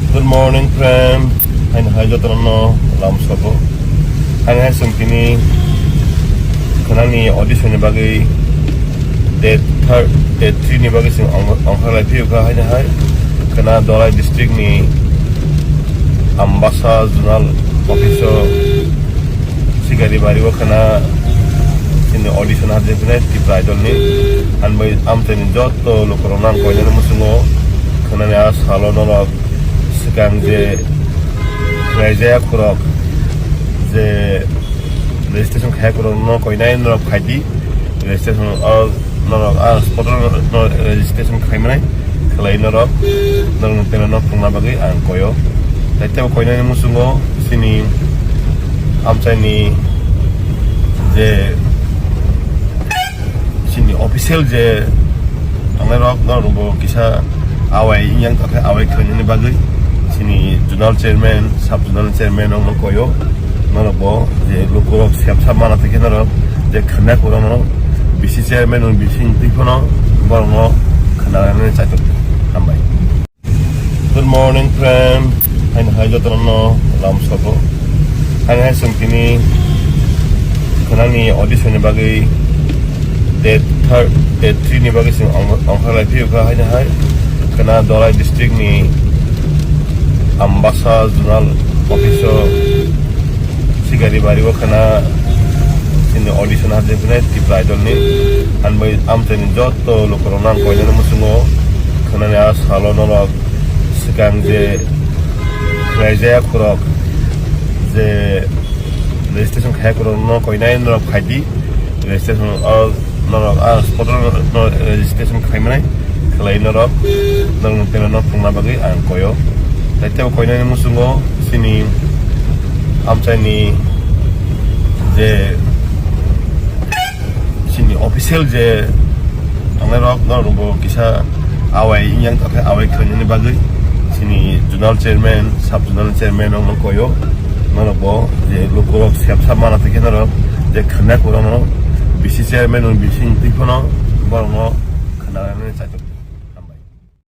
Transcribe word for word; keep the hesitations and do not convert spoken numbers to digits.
Good morning, friend. Haino hai jotono lam sobo. Haino hai chwng tini khwnani audition ni bagwi date third, date three ni bagwi chwng ong-, ongkhorlai phiyokha. Haino hai khwna Dhalai district ni Ambasa zonal office o Sikari bari o khwna chini audition hapjak phai Tipra Idol ni. Ang bai amchaini joto lukurokno ang koinani muchungo khwnani a salo norok swkang je khlaijak khorok je registration khaiya khorokno koinai norok phaidi registration o norok a spot o no registration khaimani khlai norok norok tela no thwngna bagwi ang koyo. Tai tebo koinani muchungo chini amchaini je chini official je tongnai rok norok bo kisa awai yang tokhe awai khlainani bagwi chini zonal chairman, sub zonal chairman rok no koyo. Norok bo je lukurok sep sap mana thangkhe norok je khwnai khorokno bisi chairman rok bisi wngtwi phano borokno khwnanani chaitok. Hambai. Good morning, friend. Haino hai jotono lam sobo. Haino hai chwng tini khwnani audition ni bagwi date third, date three ni bagwi chwng ong-, ongkhorlai phiyokha. Haino hai khwna Dhalai district ni Ambasa zonal office o Sikari bari o khwna chini audition hapjak phai Tipra Idol ni. Ang bai amchaini joto lukurokno ang koinani muchungo khwnani a salo norok swkang je khlaijak khorok je registration khaiya khorokno koinai norok phaidi registration o norok a spot o no registration khaimani khlai norok norok tela no thwngna bagwi ang koyo. Tai tebo koinani muchungo chini amchaini je chini official je tongnai rok norok bo kisa awai yang tokhe awai khlainani bagwi chini zonal chairman, sub zonal chairman rok no koyo. Norok bo je lukurok sep sap mana thangkhe norok je khwnai khorokno bisi chairman rok bisi wngtwi phano borokno khwnanani chaitok.